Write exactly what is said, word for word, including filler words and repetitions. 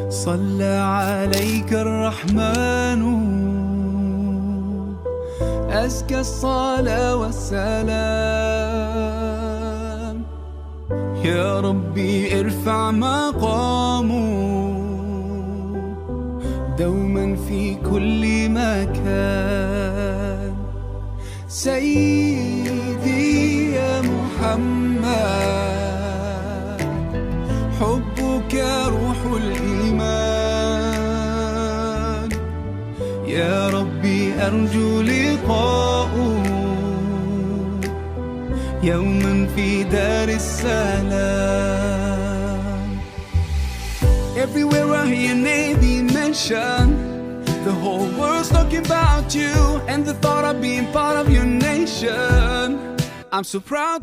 صلى عليك الرحمن أزكى الصلاة والسلام. يا ربي ارفع مقامه دوما في كل مكان. سيدي يا محمد، حبك روح الإيمان. يا ربي أرجو لقاءه يوما في دار السلام. Everywhere I hear your name be mentioned, the whole world's talking about you and the thought of being part of your nation. I'm so proud